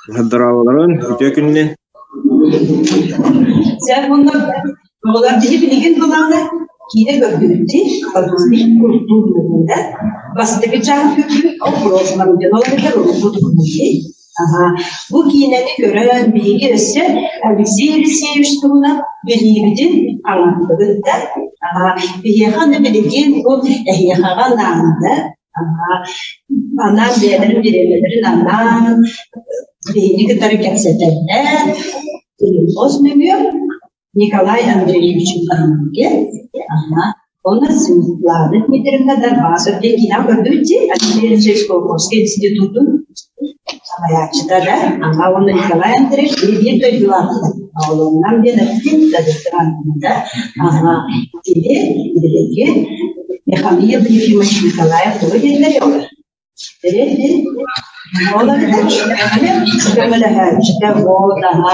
Здраволорун, үтүө күнүнэн. Сэр мунна оҕолор биһи билигин былааны киинэ көрдүбүт подумай культурный бастакы чааһын көрдүбүт ол прошлом диэн ол эбэтэр урукку туһунан Аха. Бу киинэни көрөн биһиги өссө Алексей Елисеевич туһунан билиибитин хаҥаттыбыт да. Аха. Биһиэхэ аны билигин бу эһиэхэҕэ наада. Аха. Анаан бэйэлэрин бириэмэлэрин анаан биһигини кытары кэпсэтэллэр. Телефон нөҥүө Николай Андреевич Андреевич, ага, он Светлана Дмитриевна Дарбасов диэн киинэҕэ көрдүбүт дии, Алексей Алексеевич Сколковский институтун салайааччыта да, ага, уонна Николай Андреевич биир дойдулаахтар. Оҕолорунан диэн эттин, да, ага, кини билигин Михаил Ефимович Николаев тугу дииллэр олор? Көмөлөһөөччүтэ вот аһа.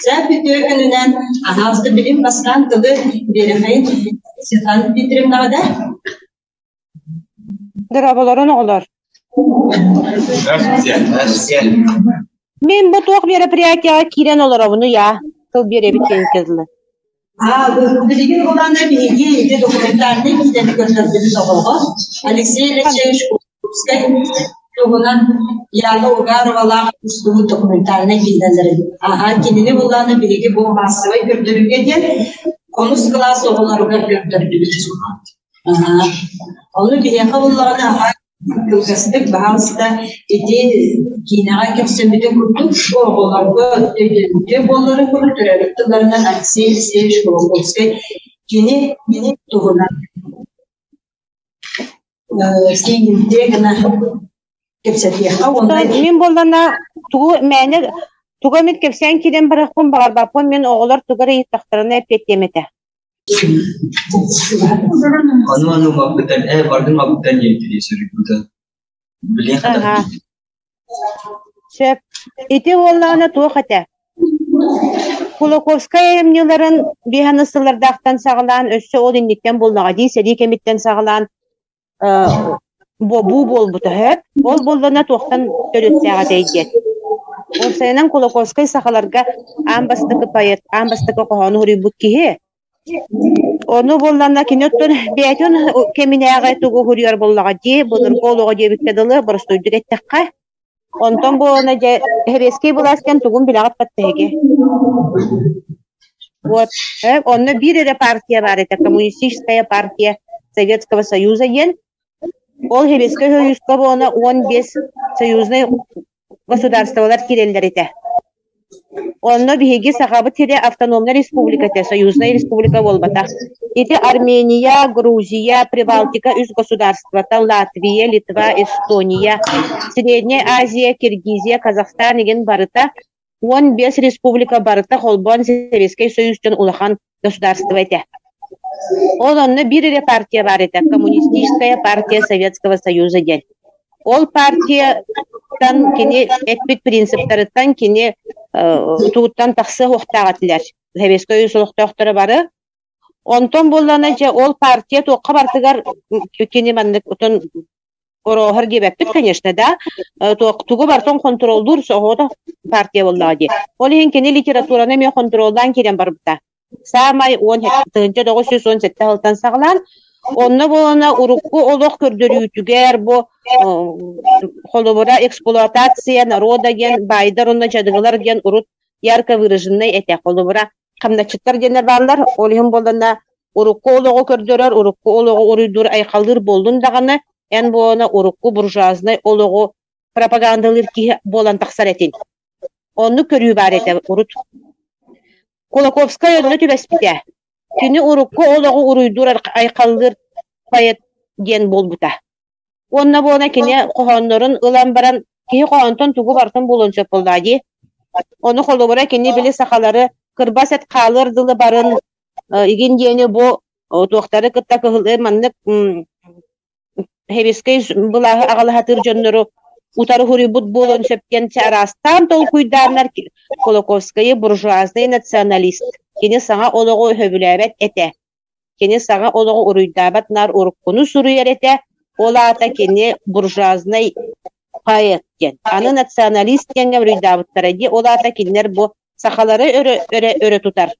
Сэ бүтүө күнүнэн аһаалыста билим бастаан тылы биэрэхэйин Светлана Дмитриевнаҕа да? Дорооболорун оҕолор. Мин бу туох мероприятияҕа киирэн олоробуну я тыл биэрэбит диэн кэллэ. Аа, билигин улаана биһиги ити документальнай киинэни көрдөрдүбүт оҕоҕо. Алексей Алексеевич Курскай туһунан Яна Угаровалаах устубут документальнай киинэлэрин. Аха, кинини буллаана биһиги бу маассабай көрдөрүүгэ диэн онус кылаас оҕолоругар көрдөрдүбүт. Аха. Ону биһиэхэ буллаҕына Кылгастык, баһаалыста, ити киинэҕэ кэпсэммитин курдук, бу оҕолорго өйдөбүлгэ буолларын курдук төрөөбүт тылларынан Алексей Алексеевич Кулаковскай кини кини туһунан тиийимтиэ гына кэпсэтиэххэ уонна Мин буоллана тугу мээнэ тугу эмит кэпсээн киирэн барыахпын баҕарбаппын мин оҕолор тугу эрэ ыйыттахтарына эппиэттиэм этэ. Ону-ону маппытан, ээ бардым маппытан диэн суруйбута. Билиэх Аһа. Сөп. Ити буоллаҕына туох этэ? Кулаковскай айымньыларын биэһэн сыллардаахтан саҕалаан, өссө ол инниттэн буоллаҕа дии, сэрии кэмиттэн саҕалаан бобуу буолбута сөп. Ол буоллаҕына туохтан төрүттээх этэй диэн. Уопсайынан Кулаковскай сахаларга аан бастакы поэт, аан бастакы хоһоону суруйбут киһи. Ону буоллаҕына кини оттон бэйэтин кэминээҕи тугу суруйар буоллаҕа дии, былыргы олоҕо диэбиккэ дылы, боростуойдук эттэххэ. Онтон буолана дьэ, сэбиэскэй былаас кэм тугун билэҕит баттаһыги. Вот, онно биир эрэ партия баар этэ, Коммунистическая партия Советского Союза диэн. Ол Сэбиэскэй Союзка буолана 15 союзнай государстволар киирэллэр этэ. Онно биһиги Сахабыт сирэ автономнай республика этэ, союзнай республика буолбатах. Ити Армения, Грузия, Прибалтика үс государствота, Латвия, Литва, Эстония, Средняя Азия, Киргизия, Казахстан игин барыта 15 республика барыта холбоон Советскай Союзтан улахан государство этэ. Ол онно биир эрэ партия баар этэ, Коммунистическая партия Советского Союза диэн. Ол партияттан кини эппит принциптарыттан кини тугуттан тахсыа суохтаах этилэр. Советскай Союз олохтоохторо бары. Онтон буоллаҕына дьэ ол партия туохха барытыгар кини маннык отон орооһор диэбэппит, конечно, да, тугу барытын хонтуруоллуур соҕотох партия буоллаҕа дии. Ол иһин кини литератураны эмиэ хонтуруоллаан киирэн барбыта. Саамай 1917 сылтан саҕалаан, онно буолана урукку олох көрдөрүүтүгэр бу холобура эксплуатация народа диэн баайдар уонна дьадыгылар диэн урут ярко выраженный этэ. Холобура хамначчыттар диэннэр бааллар, ол иһин буоллана урукку олоҕу көрдөрөр, урукку олоҕу уруйдуур, айхаллыыр буоллун даҕаны, эн буолана урукку буржуазнай олоҕу пропагандалыыр киһи буолан тахсар этин. Оннук көрүү баар этэ урут. Кулаковскай онно түбэспитэ. Кини урукку олоҕу уруйдуур айхаллыыр поэт диэн буолбута. Уонна буолан кини хоһооннорун ылан баран, киһи хоһоонтон тугу барытын булуон сөп буоллаҕа дии. Ону холобура кини били сахалары кырбас эт хаалыар дылы барын игин диэни бу туохтары кытта кыһылы маннык Сэбиэскэй былааһы аҕалаһатыыр дьоннору утары суруйбут буолуон сөп диэн араастаан толкуйдааннар Кулаковскайы буржуазнай националист, кини саҥа олоҕу сөбүлээбэт этэ, кини саҥа олоҕу уруйдаабат наар уруккуну суруйар этэ, ол аата кини буржуазнай Поэт диэн. Аны националист диэҥҥэ буруйдаабыттара дии. Ол аата кинилэр бу сахалары өрө өрө өрө тутар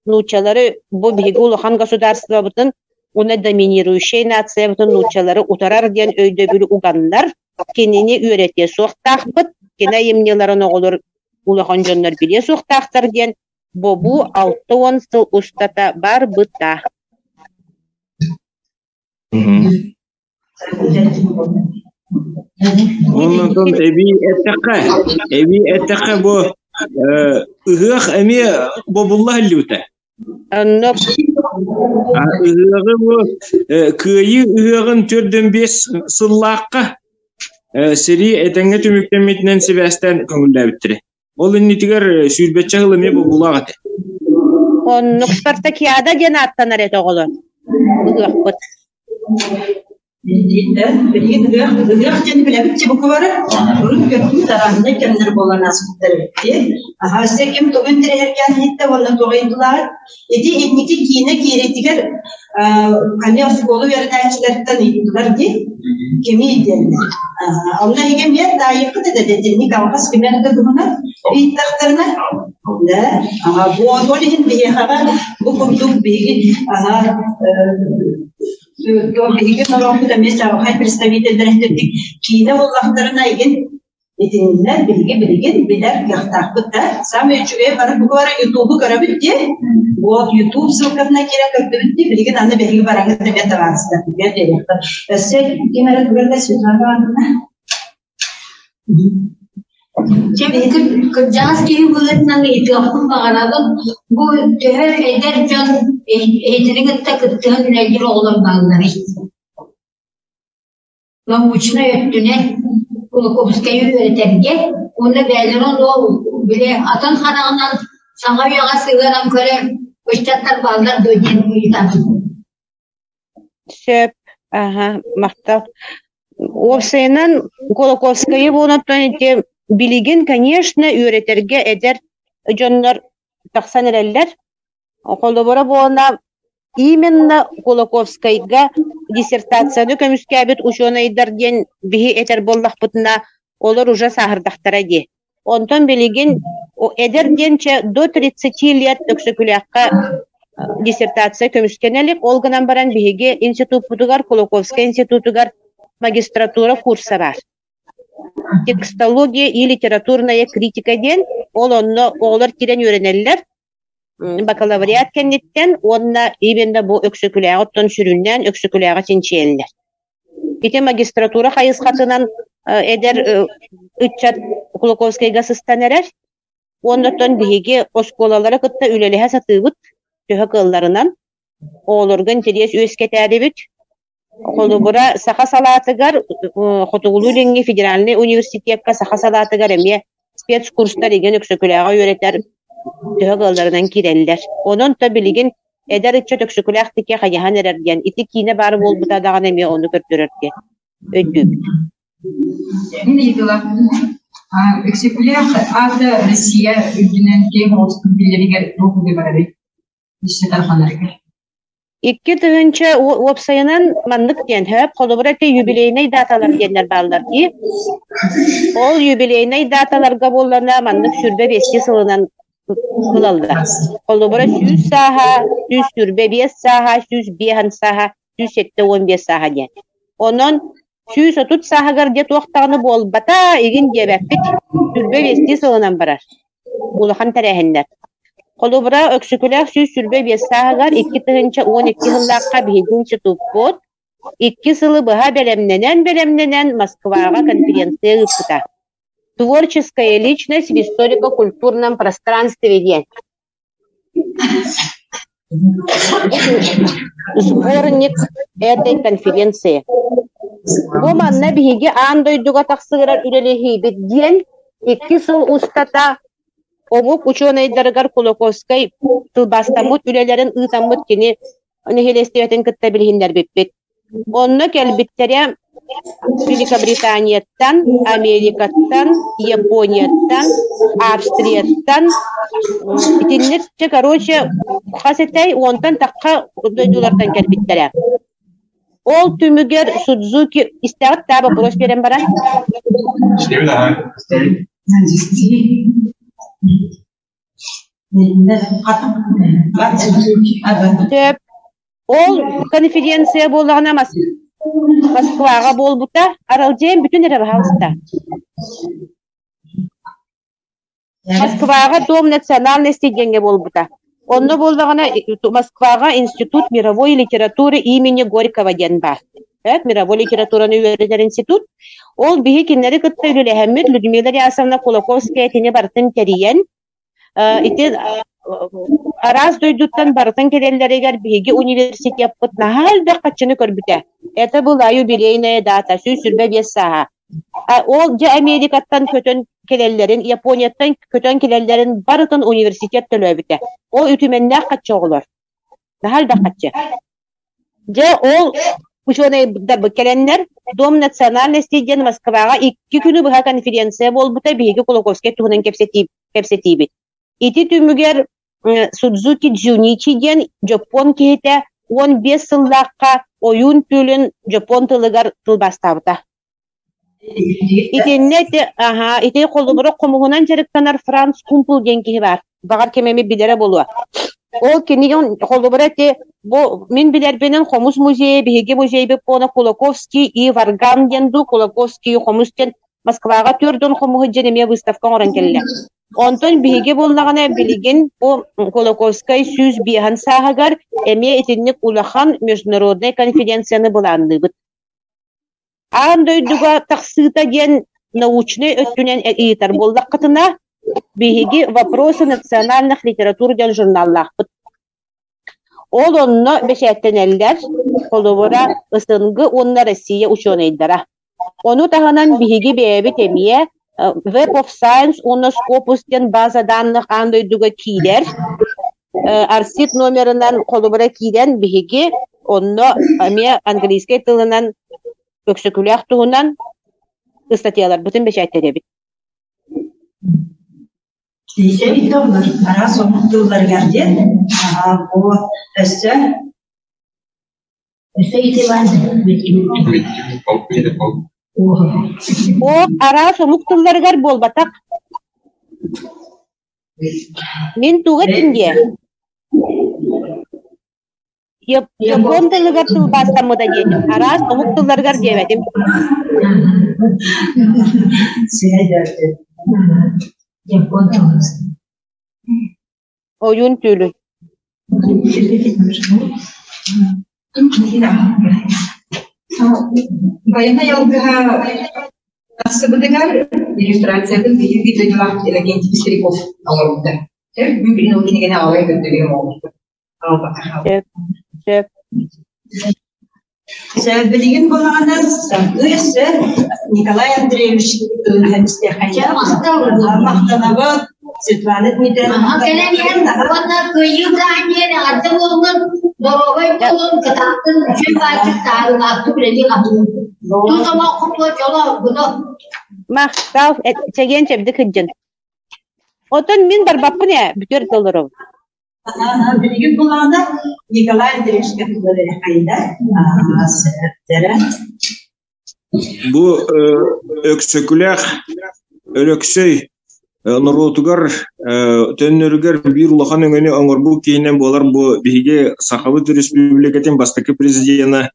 нууччалары бу биһиги улахан государствобытын уонна доминирующай нациябытын нууччалары утарар диэн өйдөбүлү уганнар кинини үөрэтиэ суохтаахпыт, кини айымньыларын оҕолор улахан дьоннор билиэ суохтаахтар диэн бобуу 60 сыл устата барбыта. Оннотон эбии эттэххэ, эбии эттэххэ бу ыһыах эмиэ бобулла иһиллибитэ. Онно Ыһыаҕы бу Кыайыы ыһыаҕын 45 сыллаахха сэрии этэҥҥэ түмүктэммитинэн сибээстээн көҥүллээбиттэрэ. Ол иннитигэр сүүрбэччэ сыл эмиэ бобуулаах этэ. Оннук спартакиада диэн ааттанар этэ оҕолор. Ыһыахпыт. Билигин ыһыах, ыһыах диэн билэбит чебукубары. Урут көрбүт арааннай кэмнэр буолан ааспыттар эбит. Аһа, өссө ким тугу интэриэһиргээн иһиттэ уонна туох ыйытылаат. Ити инники киинэ киириитигэр эмиэ оскуола үөрэнээччилэриттэн ыйыттылар дии. Кимий диэннэр. Онно эһиги эмиэ таайыаххыт этэ итинник алҕас кими эрэ туһунан ыйыттахтарына да бу ол иһин биһиэхэҕэ бу курдук биһиги биһиги норуоппут эмиэ чаҕылхай представителлэрэ киинэ буоллахтарына игин Итиннэ биһиги билигин билэр кыахтаахпыт да. Саамай үчүгэй бары бу бары Ютубу көрөбүт дии. Вот Ютуб ссылкатынан киирэн көрдүбүт дии. Билигин аны биһиги бараҥҥыт эмиэ табаарыстарбытыгар биэриэхпит. Өссө ким эрэ тугу эрэ Светлана Ивановна? Чэ, кырдьаҕас киһи быһыытынан ыйытыахпын баҕарабын. Бу төһө эдэр дьон эһитини кытта кыттыһан үлэлиир оҕолор баалларый? Научнай өттүнэн Кулаковскайы үөрэтэргэ уонна бэйэлэрин ол били атын хараҕынан саҥа үйэҕэ сыһыаран көрөр ыччаттар бааллар дуо диэн ыйытабын. Сөп, аха, махтал. Уопсайынан Кулаковскайы буолан ити билигин, конечно, үөрэтэргэ эдэр дьоннор тахсан эрэллэр. Холобура буолла именно Кулаковскайга диссертацияны көмүскээбит учуонайдар диэн биһи этэр буоллахпытына, олор уже сааһырдахтара дии. Онтон билигин эдэр диэн чэ до 30 лет Өксөкүлээххэ диссертация көмүскэнэ илик. Ол гынан баран биһиги институппутугар, Кулаковскай институтугар магистратура курса баар. Текстология и литературная критика диэн, ол онно оҕолор киирэн үөрэнэллэр. Бакалавриат кэнниттэн уонна именно бу Өксөкүлээҕи оттон сүрүннээн Өксөкүлээҕи чинчийэллэр. Ити магистратура хайысхатынан эдэр ыччат Кулаковскайга сыстан эрэр. Уонна оттон биһиги оскуолалары кытта үлэлэһэ сатыыбыт төһө кыалларынан. Оҕолорго интэриэс үөскэтээрибит. Холобура, саха салаатыгар Хотугулуу-Илиҥҥи федеральнай университекка саха салаатыгар эмиэ спецкурстар игин Өксөкүлээҕи үөрэтэр төһө кыалларынан киирэллэр. Онон то билигин эдэр ыччат Өксөкүлээх тикиэ хайаһан эрэр диэн ити киинэ баар буолбута даҕаны эмиэ ону көрдөрөр диэн өйдүүбүт. Мин ыйытыылаахпын. Өксөкүлээх аата Россия үрдүнэн киэҥ оҕустук биллэригэр туох үлэ барарый? Өссө тарҕанарыгар. 2000 уопсайынан маннык диэн сөп, холобура ити юбилейнай даталар диэннэр бааллар дии. Ол юбилейнай даталарга буоллана маннык 25 сылынан ылаллар. Холобура 100 сааһа, 125 сааһа, 105 сааһа, 175 сааһа диэн. Онон 130 сааһыгар дьэ туох даҕаны буолбата игин диэбэппит, 25 сылынан барар. Улахан тэрээһиннэр. Холобура, Өксөкүлээх 125 сааһыгар 2012 сыллаахха биһиги институппут икки сылы быһа бэлэмнэнэн-бэлэмнэнэн Москваҕа конференция ыыппыта. «Творческая личность в историко-культурном пространстве» диэн. Сборник этой конференции. Бу манна биһиги аан дойдуга тахсыгырар үлэлэһиибит диэн икки сыл устата омук учуонайдарыгар Кулаковскай тылбаастаммыт үлэлэрин ыытаммыт кини нэһилиэстибэтин кытта билиһиннэрбиппит. Онно кэлбиттэрэ Великобританияттан, Америкаттан, Японияттан, Австрияттан итинник чэ короче хас этэй уонтан тахха дойдулартан кэлбиттэрэ. Ол түмүгэр Судзуки истэҕит даа боппуруос биэрэн баран? Сөп. Ол конференция буоллаҕына Москваҕа буолбута. Аралдьыйан бүтүн эрэ баһаалыста. Москваҕа Дом национальности диэҥҥэ буолбута. Онно буоллаҕына Москваҕа Институт мировой литературы имени Горького диэн баар. Мировой литератураны үөрэтэр институт. Ол биһи кинилэри кытта үлэлэһэммит Людмила Рясовна Кулаковская итини барытын тэрийэн, ити араас дойдуттан барытын кэлэллэригэр биһиги университеппыт наһаа элбэх хаччыны көрбүтэ. Это была юбилейная дата, 125 сааһа. Ол дьэ Америкаттан көтөн кэлэллэрин, Японияттан көтөн кэлэллэрин барытын университет төлөөбүтэ. Ол үтүмэннээх хаччы оҕолор. Наһаа элбэх хаччы. Дьэ ол учуонайдарбыт кэлэннэр Дом национальности диэн Москваҕа 2 күнү быһа конференция буолбута биһиги Кулаковскай туһунан кэпсэтиибит. Ити түмүгэр Судзуки Дзюничи диэн дьоппуон киһитэ 15 сыллаахха ойуун түүлүн дьоппуон тылыгар тылбаастаабыта. Итиннэ ити, аһаа, ити холобура хомуһунан дьарыктанар Франц Кумпул диэн киһи баар. Баҕар ким эмит билэрэ буолуо. Ол кини холобура ити бу мин билэрбинэн хомус музейа биһиги музейбыт буона Кулаковский и Варган диэн дуу, Кулаковский хомус диэн Москваҕа 40 хомуһу диэн эмиэ выставка оҥорон кэллэ. Онтон биһиги буоллаҕына билигин бу Кулаковскай 105 сааһыгар эмиэ итинник улахан международнай конференцияны былаанныыбыт. Аан дойдуга тахсыыта диэн научнай өттүнэн ыйытар буоллаххытына, биһиги «Вопросы национальных литератур» диэн журналлаахпыт. Ол онно бэчээттэнэллэр, холобура, СНГ уонна Россия учуонайдара. Ону таһынан биһиги бэйэбит эмиэ Web of Science уонна Scopus диэн база данных аан дойдуга киирэр. Арсид номерынан холобура киирэн биһиги онно эмиэ английскай тылынан Өксөкүлээх туһунан ыстатыйаларбытын бэчээттэтэбит. Эбит олор араас омук тылларыгар диэн бу өссө Ол араас омук тылларыгар буолбатах. Мин тугу эттим диэ? Япон тылыгар тылбаастаммыта диэтим, араас омук тылларыгар диэбэтим. Ойуун түүлүн. Байанай алгыһа тахсыбытыгар иллюстрациятын биһиги дойдулаах Иннокентий Пестряков оҥорбута. Бүгүн ол кинигэни аҕалай көрдөрүөм оҕолорго. Сөп, сөп. Билигин буоллаҕына салгыы өссө Николай Андреевич тылын истиэххэ махтанабыт Светлана Дмитриевна Кэлэн иһэн уонна кыайыы бырааһынньыгар эҕэрдэ буоллун, доруобай буолун, кытааттын, үчүгэй баайдык таарылаахтык үлэлии хаһыын. Тус олоххутугар дьоло оргуну. Махтал, чэгиэн чэбдик сылдьын. Оттон мин барбаппын ээ, бүтүөр толоробун. Билигин булаана Николай Андреевичка тыллар хайда Бу Өксөкүлээх Өлөксөй норуотугар төннөрүгэр биир улахан өҥөнү оҥорбут киһинэн буолар бу биһиги Сахабыт Өрөспүүбүлүкэтин бастакы президена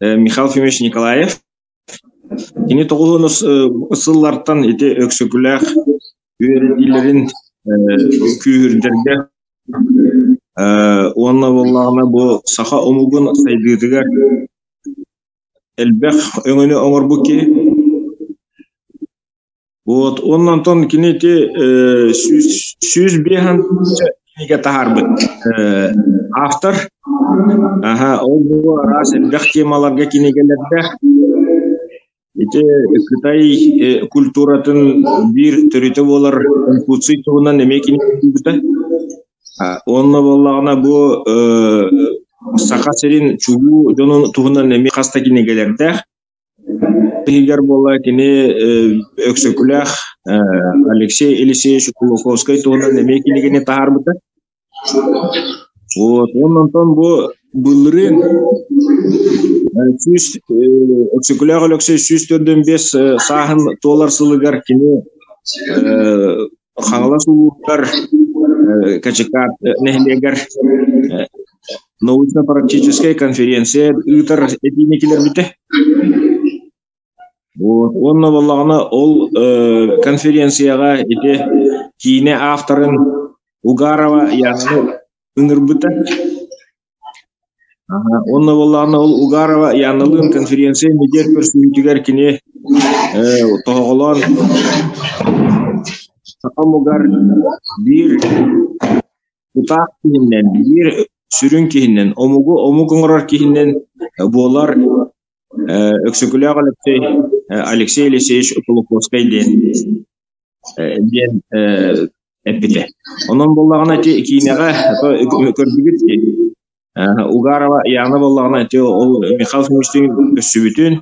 Михаил Фимович Николаев. Кини 90 сыллартан ити Өксөкүлээх үөрэтиилэрин күүһүрдэргэ уонна буоллаҕына бу саха омугун сайдыытыгар элбэх өҥөнү оҥорбут киһи. Вот уонна онтон кини ити 105 кинигэ таһаарбыт автор. Аха, ол бу араас элбэх темаларга кинигэлэрдээх. Ити Кытай культуратын биир төрүтэ буолар Конфуций туһунан эмиэ кини суруйбута. Уонна буоллаҕына бу Саха сирин чулуу дьонун туһунан эмиэ хас да кинигэлэрдээх. Иһигэр буолла кини Өксөкүлээх Алексей Елисеевич Кулаковскай туһунан эмиэ кинигэни таһаарбыта. Вот, уонна онтон бу былырыын Сүүс Өксөкүлээх Өлөксөй 145 сааһын туолар сылыгар кини Хаҥалас улууһугар Качикат нэһилиэгэр научно-практическай конференция ыытар этиини киллэрбитэ. Уонна буоллаҕына ол конференцияҕа ити киинэ авторын Угарова Янаны ыҥырбыта. Уонна буоллаҕына ол Угарова Яналыын конференция мидиэр көрсүһүүтүгэр кини тоһоҕолоон саха омугар биир тутаах киһинэн, биир сүрүн киһинэн, омугу омук оҥорор киһинэн буолар Өксөкүлээх Алексей Алексей Елисеевич Кулаковскай диэн диэн эппитэ. Онон буоллаҕына ити киинэҕэ көрдүгүт Угарова Яна буоллаҕына ити ол Михаил Фомичтыын көрсүбүтүн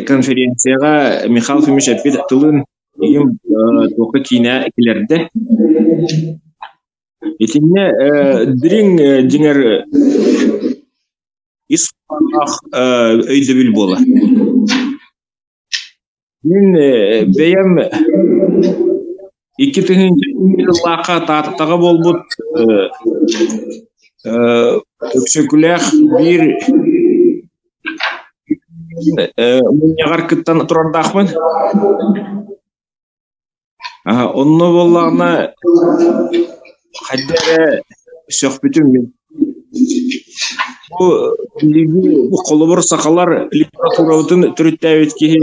конференцияҕа Михаил Фомич эппит тылын ийэм туохха киинэ килэрдэ. Итиннэ дириҥ дьиҥэр ис хоһоонноох өйдөбүл буолар. Мин бэйэм 2000 сыллаахха Тааттаҕа буолбут Өксөкүлээх биир мунньаҕар кыттан турардаахпын. Онно буоллаҕына хайдах эрэ сөхпүтүм мин. Бу билиги холобур сахалар литературабытын төрүттээбит киһи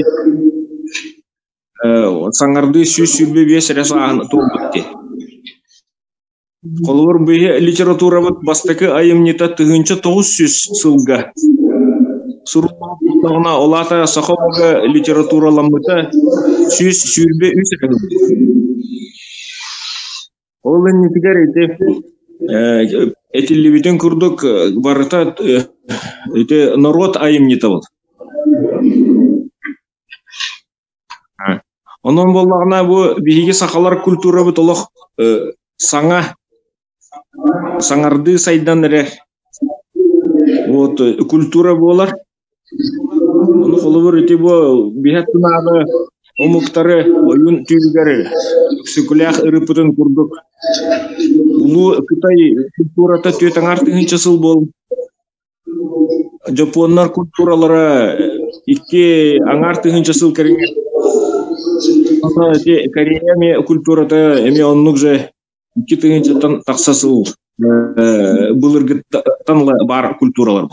саҥардыы 125 эрэ сааһын туолбут дии. Холобур, биһи литературабыт бастакы айымньыта 1900 сылга суруллубут буоллаҕына, ол аата саха омуга литератураламмыта 123 эрэ Ол иннитигэр ити этиллибитин курдук барыта ити норуот айымньыта ол. Онон буоллаҕына бу биһиги сахалар культурабыт олох саҥа саҥардыы сайдан эрэр вот культура буолар. Ону холобур ити бу биһи аттынааҕы омуктары ойуун түүлүгэр өксөкүлээх ырыппытын курдук улуу Кытай культурата түөрт аҥаар тыһыынча сыл буол Дьоппуоннар культуралара икки аҥаар тыһыынча сыл кэриҥэ. Ити Корея эмиэ культурата эмиэ оннук же икки тыһыынчаттан тахса сыл былыргыттан баар культуралар.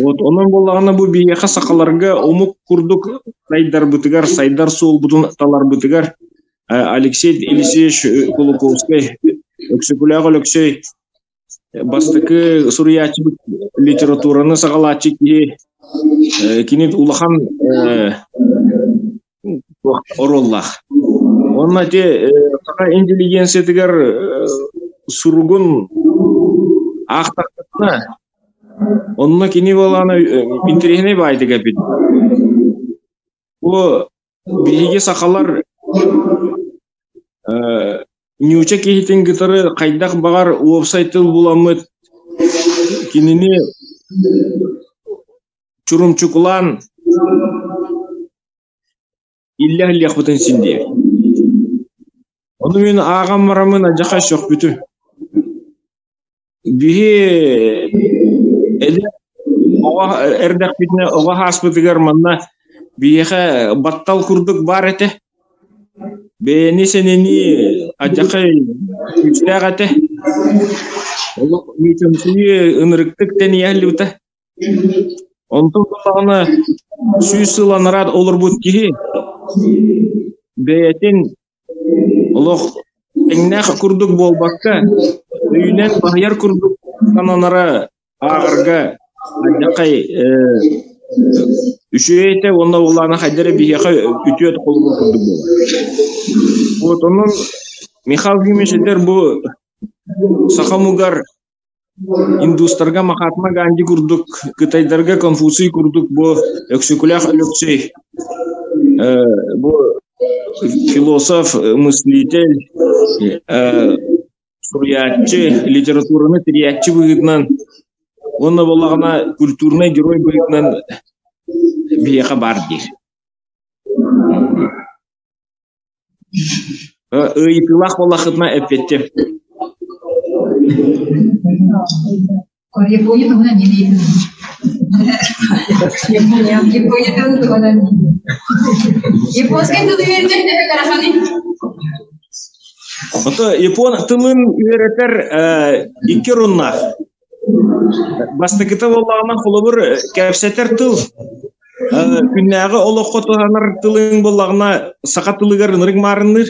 Вот онон буоллаҕына бу биһиэхэ сахаларга омук курдук сайдарбытыгар, сайдар суолбутун таларбытыгар Алексей Елисеевич Кулаковскай, Өксөкүлээх Өлөксөй Бастакы суруйааччыбыт литератураны саҕалааччы киһи кини улахан оруоллаах. Уонна ити саха интеллигенциятыгар суругун аахтаххытына, онно кини буолаана интэриэһинэй баайдык эппит. Бу биһиги сахалар ньууча киһитин кытары хайдах баҕар уопсай тыл буламмыт кинини чурумчукулаан иллэһиллиэхпитин син диэбит. Ону мин ааҕан бараммын адьаха сөхпүтүм. Биһи эдэр оҕо эрдэхпитинэ оҕо ааспытыгар манна биһиэхэ баттал курдук баар этэ. Бэйэни сэнэнии адьахай күүстээх этэ. Олох миитэмсийии ынырыктык тэнийэ сылдьыбыта. Онтон буоллаҕына 100 сыл анараа олорбут киһи бэйэтин Олох тэҥнээх курдук буолбакка, өйүнэн баһыйар курдук сананара ааҕарга алдьархай үчүгэй этэ уонна уоллаана хайда эрэ биһиэхэ үтүө холобур курдук буолар. Вот онон Михаил Владимирович этэр бу саха омугар индустарга Махатма Ганди курдук, кытайдарга Конфуций курдук бу Өксөкүлээх Өлөксөй бу философ, мыслитель, суруйааччы, литератураны тэрийээччи быһыытынан Уонна буоллаҕына культурнай герой быһыытынан биһиэхэ баар диир. Ыйытыылаах буоллаххытына эппиэттиэм. Япония туһунан не Япония туһунан Японскай тылы үөрэтэр төһө ыараханый? Ото япон тылын үөрэтэр икки оруннаах. Бастакыта буоллаҕына, холобур, кэпсэтэр тыл. Күннээҕи олоххо туһанар тылыҥ буоллаҕына, саха тылыгар ынырык маарынныыр.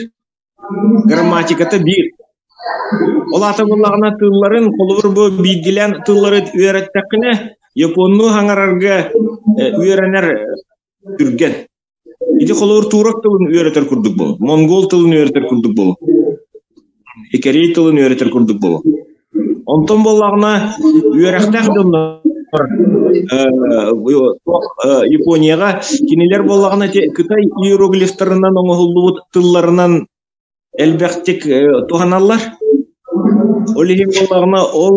Грамматиката биир. Ол аата буоллаҕына тылларын, холобур, бу биирдиилээн тыллары үөрэттэххинэ, японнуу хаҥарарга үөрэнэр түргэн. Ити холобур турок тылын үөрэтэр курдук буолуо, монгол тылын үөрэтэр курдук буолуо, икэрий тылын үөрэтэр курдук буолуо. Онтон буоллаҕына үөрэхтээх дьоннор Японияҕа кинилэр буоллаҕына ити Кытай иероглифтарынан оҥоһуллубут тылларынан элбэхтик туһаналлар. Ол иһин буоллаҕына ол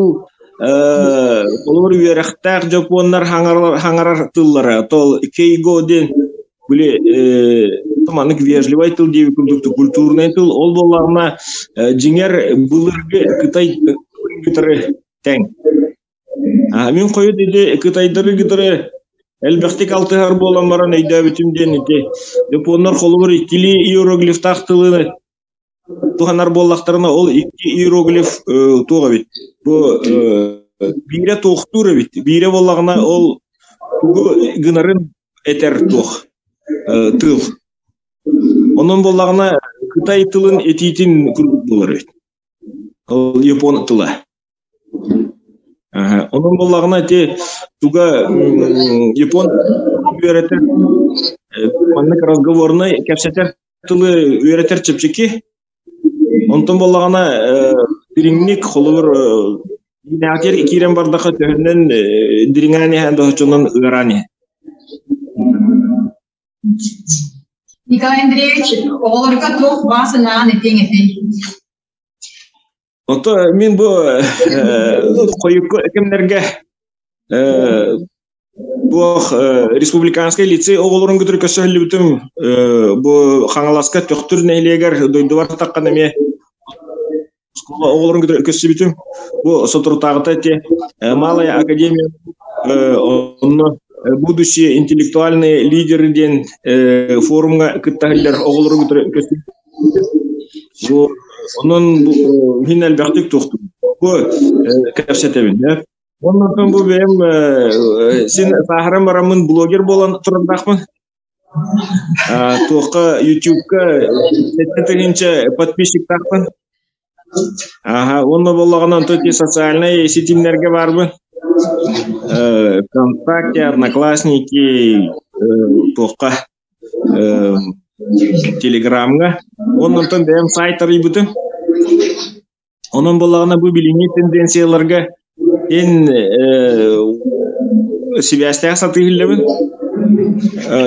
холобур үөрэхтээх дьоппуоннар хаҥарар тыллара то кейго диэн били маннык вежливай тыл диэбит курдук культурнай тыл ол буоллаҕына дьиҥэр былыргы Кытай кытары тэҥ. Мин хойут ити кытайдары кытары элбэхтик алтыһар буолан баран өйдөөбүтүм диэн ити японнар холобур иккилии иероглифтаах тылы туһанар буоллахтарына ол икки иероглиф туох эбит бу биирэ туохтуур эбит биирэ буоллаҕына ол тугу гынарын этэр туох тыл онон буоллаҕына кытай тылын этиитин курдук буолар эбит ол япон тыла. Онон буоллаҕына ити туга япон үөрэтэр маннык разговорнай кэпсэтэр тылы үөрэтэр чэпчэки. Онтон буоллаҕына дириҥник холобур дириҥээтигэр киирэн бардахха төһөннөн дириҥээн иһэн доһоччунан ыараан иһэр. Николай Андреевич, оҕолорго туох баа санаан этиэҥ этэй? Ото мин бу хойукку кэмнэргэ туох республиканскай лицей оҕолорун кытары көрсөһүллүбүтүм бу Хаҥаласка Төхтүр нэһилиэгэр дойдубар таххан эмиэ оскуола оҕолорун кытары көрсүбүтүм. Бу соторутааҕыта ити Малая академия онно будущие интеллектуальные лидеры диэн форумҥа кыттаһыллар оҕолору кытары көрсүбүтүм. Бу онон бу мин элбэхтик туохтум. Бу кэпсэтэбин. Оннортон бу бэйэм син сааһыран бараммын блогер буолан турардаахпын. Туохха Ютубка 7000 подписчиктаахпын. Аха, уонна буоллаҕына онтон ити социальнай ситимнэргэ баарбын. ВКонтакте, Одноклассники, туохха Телеграмҥа. Уонна онтон бэйэм сайт арыйбытым. Онон буоллаҕына бу билиҥҥи тенденцияларга эн сибээстээх сатыы иһиллэбин,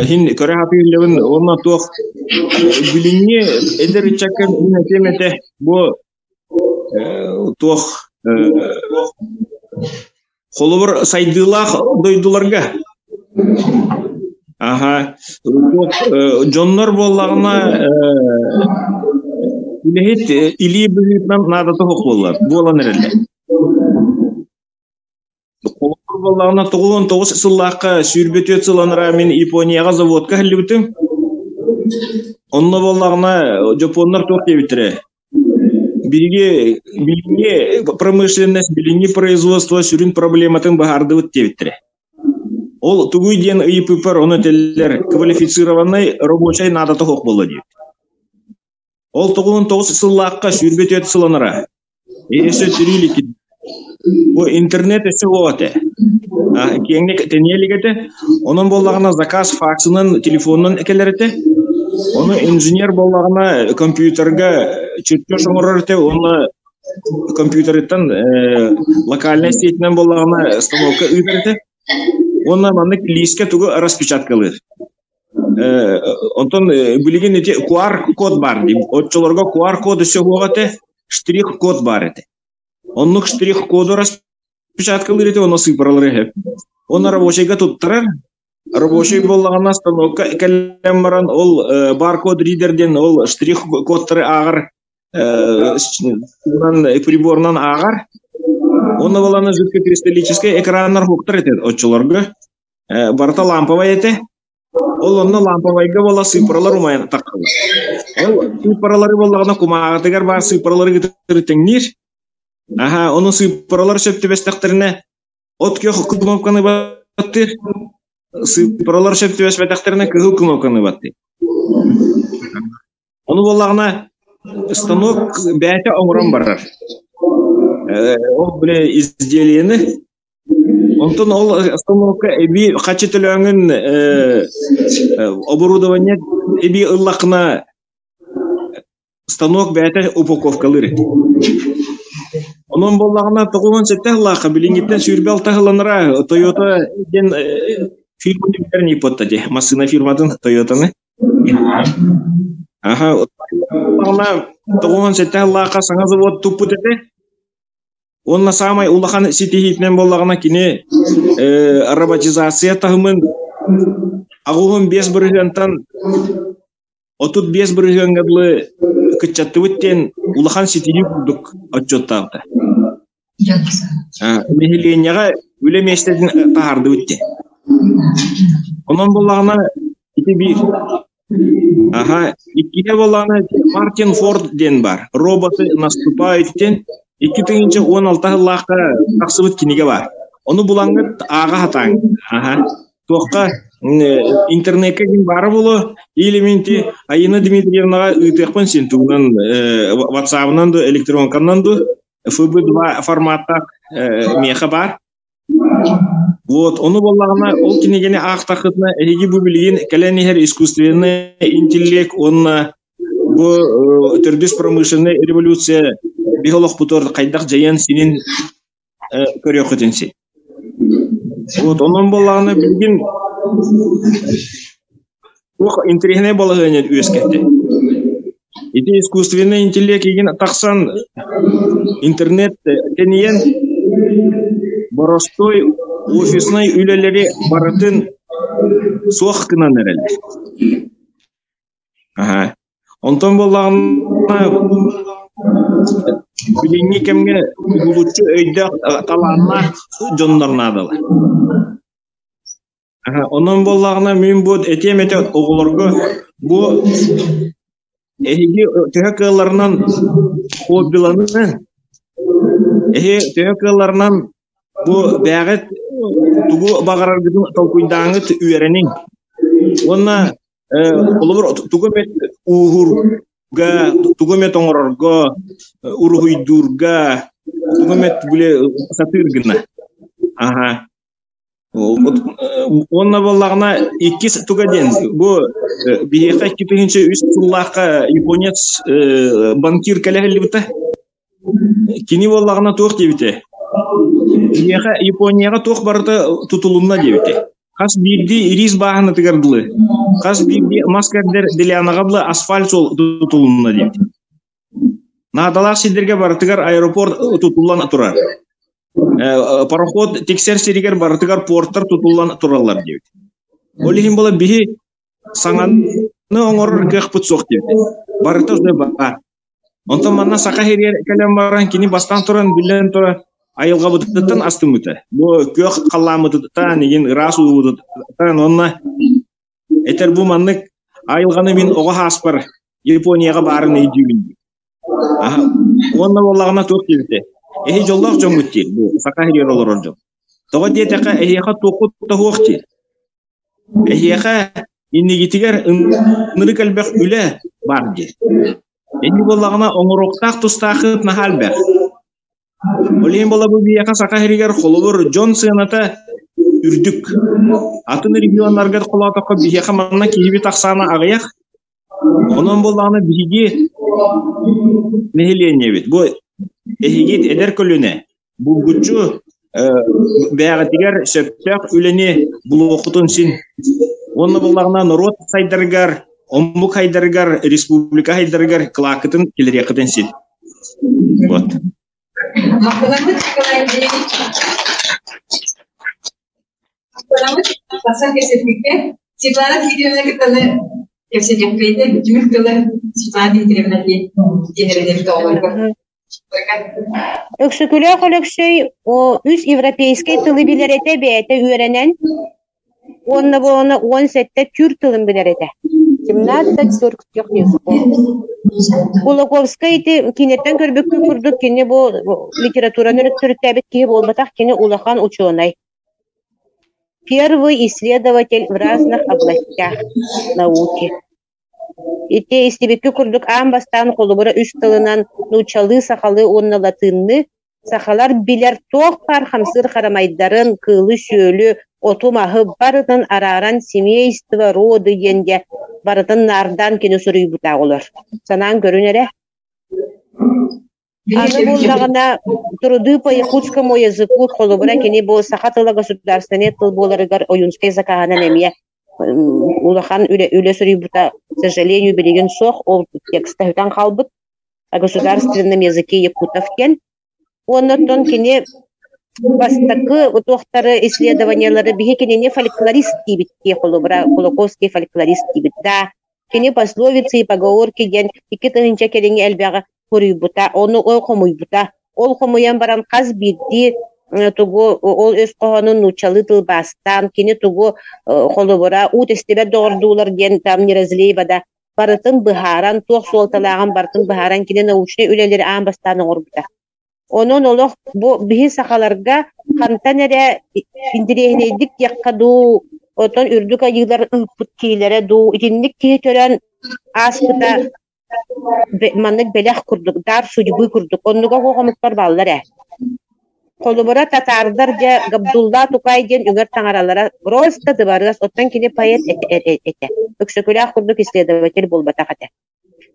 иһин көрө сатыы иһиллэбин уонна туох билиҥҥи эдэр ыччакка мин этиэм этэ бу туох холобур сайдыылаах дойдуларга аха туох дьоннор буоллаҕына үлэһит илии быһыытынан наадата суох буоллар буолан эрэллэр. Холобур буоллаҕына 99 сыллаахха 24 сыл анараа мин Японияҕа заводка иһиллибитим. Онно буоллаҕына дьоппуоннар туох диэбиттэрэ Биһиги билиҥҥи промышленность, билиҥҥи производство сүрүн проблематын быһаардыбыт диэбиттэрэ. Ол тугуй диэн ыйыппыппар ону этэллэр квалифицированнай рабочай наадата суох буолла диэбит. Ол 99 сыллаахха 24 сыл анараа өссө төрүү илик Бу интернет өссө суох этэ. Киэҥник тэнийэ илик этэ. Онон буоллаҕына заказ факсынан, телефонунан кэлэр этэ. Ону инженер буоллаҕына компьютерга чертеж оҥорор этэ уонна компьютерыттан локальнай сетинэн буоллаҕына становка ыытар этэ. Уонна маннык лиискэ тугу распечаткалыыр. Онтон билигин ити QR-код баар дии. Оччолорго QR-код өссө суох этэ, штрих-код баар этэ. Оннук штрих-коду. Распечаткалыыр этэ, онно сыыпаралары иһэ. Онно рабочайга туттарар. Рабочай буоллаҕына станокка кэлэн баран ол баркод ридер диэн ол штрих-кодтары ааҕар приборунан ааҕар. Онно буоллаҕына жидкокристаллическай экраннар хуктар этэ оччолорго. Барыта ламповай этэ. Ол онно ламповайга буола сыыппаралар умайан таххаллар. Ол сыыппаралары буоллаҕына кумааҕытыгар баар сыыппаралары кытары тэҥниир. Аһа, ону сыыппаралар сөп түбэстэхтэринэ от күөх кнопканы баттыыр, сыыппаралар сөп түбэспэтэхтэринэ кыһыл кнопканы баттыыр. Ону буоллаҕына станок бэйэтэ оҥорон барар. Ол бile изделиены Онтон ол станокка эбии хаччы төлөөҥүн оборудование эбии ыллаххына станок бэйэтэ упаковкалыыр эт. Онон буоллаҕына 97 сыллаахха билиҥҥиттэн 26 сылланара Toyota диэн фирманы билэр Нипотта дии массыына фирматын Toyotаны. Аха, 97 сыллаахха саҥа завод туппут этэ. Уонна саамай улахан ситиһиитинэн буоллаҕына кини роботизация таһымын 85 бырыһыантан 35 бырыһыаҥҥа дылы кыччаттыбыт диэн улахан ситиһии курдук отчуоттаабыта. Нэһилиэнньэҕэ үлэ миэстэтин таһаардыбыт диэн. Онон буоллаҕына ити биир. Аха, иккиһэ буоллаҕына Мартин Форд диэн баар. Роботы наступают диэн 2016 сыллаахха тахсыбыт кинигэ баар. Ону булаҥҥыт ааҕа сатааҥ. Аха. Туохха интернеккэ ким баара буолуо или минти Айина Дмитриевнаҕа ыытыахпын син тугунан ватсабынан ду электронканан ду FB2 форматтаах миэхэ баар. Вот, ону буоллаҕына ол кинигэни аахтаххытына эһиги бу билигин кэлэн иһэр искусственный интеллект уонна бу төрдүс промышленнай революция биһи олохпутугар хайдах дьайан синин көрүөххүтүн син. Вот, онон буоллаҕына билигин туох интэриэһинэй балаһыанньа үөскэттэ. Ити искусственный интеллект игин тахсан интернет тэнийэн боростуой офиснай үлэлэри барытын суох гынан эрэллэр. Аһа. Онтон буоллаҕына билиҥҥи кэмҥэ уһулуччу өйдөөх талааннаах дьоннор наадалар. Аһа, онон буоллаҕына мин бу этиэм этэ оҕолорго бу эһиги төһө кыалларынан хоббиланы эһи төһө кыалларынан бу бэйэҕит тугу баҕараргытын толкуйдааҥҥыт үөрэниҥ уонна холобур тугу эмэ ууһурга тугу эмэ оҥорорго уруһуйдуурга тугу эмэ били сатыыр гына аһа Уонна буоллаҕына иккис туга диэн бу биһиэхэ 2003 сыллаахха японец банкир кэлэ сылдьыбыта. Кини буоллаҕына туох диэбитэ? Биһиэхэ Японияҕа туох барыта тутулунна диэбитэ. Хас биирдии ириис бааһынатыгар дылы, хас биирдии мас кэрдэр Делянаҕа дылы асфальт суол тутулунна диэбитэ. Наадалаах сирдэргэ барытыгар аэропорт тутуллан турар. Пароход тиксэр сиригэр барытыгар портар тутуллан тураллар диэбит. Ол иһин була биһи саҥаны оҥорор кыахпыт суох диэбит. Барыта уже баар. Онтон манна саха сиригэр кэлэн баран кини бастаан туран биллэн турар айылҕабытыттан астыммыта. Бу күөх халлааммытыттан игин ыраас уубутуттан уонна Этэр бу маннык айылҕаны мин оҕо сааспар Японияҕа баарын өйдүүбүн дии. Аһа, уонна буоллаҕына туох диэбитэ? Эһи дьоллоох дьоҥҥут диир, бу саха сиригэр олорор дьон. Тоҕо диэтэххэ, эһиэхэ туоххут да суох диир. Эһиэхэ иннигитигэр ынырык элбэх үлэ баар диир. Ини буоллаҕына оҥоруохтаах тустааххыт наһаа элбэх. Ол иһин буола бу биһиэхэ Саха сиригэр холобур дьон сыаната үрдүк. Атын регионнарга холоотоххо биһиэхэ манна киһибит ахсаана аҕыйах. Онон буоллаҕына биһиги нэһилиэнньэбит бу эһиги эдэр көлүөнэ булгуччу бэйэҕитигэр сөптөөх үлэни булуоххутун син. Уонна буоллаҕына норуот сайдарыгар, омук сайдарыгар, республика сайдарыгар кылааккытын киллэриэххитин син. Вот. Махтанабыт Николай Андреевич. Тахсан кэпсэппиккэ Светлана Дмитриевна кытаны кэпсэтиэхпиэтэ түмүк тылы Светлана Дмитриевна диэн диэн оҕолорго. Өксөкүлээх Өлөксөй үс европейскай тылы билэр этэ бэйэтэ үөрэнэн уонна буолана 17 түүр тылын билэр этэ. 17 тюркских языков. Кулаковскай ити киниттэн көрбүккүн курдук кини бу литератураны төрүттээбит киһи буолбатах, кини улахан учуонай. Первый исследователь в разных областях науки. Ити истибиккэ курдук аан бастаан холобура үс тылынан нууччалыы, сахалыы уонна латыынныы сахалар билэр туох баар хамсыыр харамайдарын, кыылы-сүөлү, оту-маһы барытын арааран семейство, роды диэн дьэ барытын наардаан кини суруйбута олор. Санаан көрүн эрэ. Аны буоллаҕына «Труды по якутскому языку» холобура кини бу саха тыла государственнай тыл буоларыгар Ойуунскай закаһынан эмиэ улахан үлэ, үлэ суруйбута, к сожалению, билигин суох, ол текста сүтэн хаалбыт о государственном языке якутов диэн. Уонна оттон кини бастакы туохтары исследованиелары биһи кинини фольклорист диибит дии холобура Кулаковский фольклорист диибит да кини пословицы и поговорки диэн 2000 кэлиҥҥи элбэҕи хоруйбута, ону ол хомуйбута. Ол хомуйан баран хас биирдии тугу ол өс хоһоонун нууччалыы тылбаастаан, кини тугу холобура уу тэстибэт доҕордуулар диэн там не разлей вода барытын быһааран, туох суолталааҕын барытын быһааран кини научнай үлэлэри аан бастаан оҥорбута. Онон олох бу биһи сахаларга хантан эрэ интэриэһинэйдик диэххэ дуу, оттон үрдүк айыылар ыыппыт киһилэрэ дуу, итинник киһи төрөөн ааспыта маннык бэлэх курдук, дар судьбы курдук, оннуга оһох омуктар бааллар ээ. Холобура, татаардар дьэ Габдулла Тукай диэн үҥэр таҥаралара просто дыбарыас, оттон кини поэт этэ, Өксөкүлээх курдук исследователь буолбатах этэ.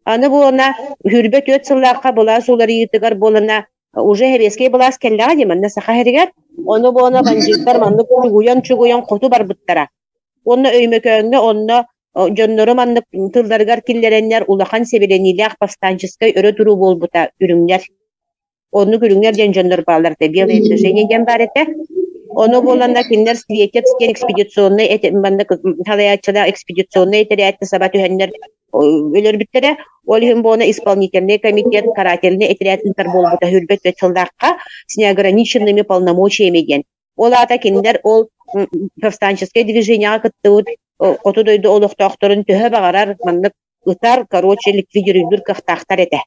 Аны буолана 24 сыллаахха былаас уларыйыытыгар буолана уже сэбиэскэй былаас кэллэҕэ дии манна Саха сиригэр. Ону буолана бандьыыттар маннык чугуйан-чугуйан хоту барбыттара. Уонна Өймөкөөҥҥө онно дьоннору маннык тылларыгар киллэрэннэр улахан сэбилэниилээх повстанческай өрө туруу буолбута үрүҥнэр. Оннук үрүҥнэр диэн дьоннор бааллар этэ, белое движение диэн баар этэ. Ону буоланна кинилэр Светец диэн экспедиционнай маннык салайааччылаах экспедиционнай этэрээттэ саба түһэннэр өлөрбүттэрэ. Ол иһин буолана исполнительный комитет карательный этэрээт ыытар буолбута хүрбэт түөрт сыллаахха с неограниченными полномочиями диэн. Ол аата кинилэр ол повстанческай движениеҕа кыттыбыт хоту дойду олохтоохторун төһө баҕарар маннык ытар, короче, ликвидируйдуур кыахтаахтар этэ.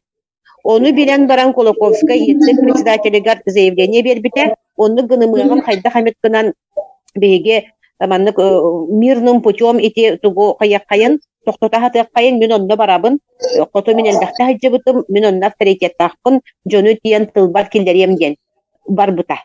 Ону билэн баран Кулаковскай ЕЦИК председателигэр заявление биэрбитэ. Оннук гынымыаҕын хайдах эмит гынан биһиги маннык мирным путем ити тугу хайыаххайын тохтото сатыаххайын мин онно барабын хоту мин элбэхтэ сылдьыбытым мин онно авторитеттаахпын дьону тиийэн тылбар киллэриэм диэн барбыта.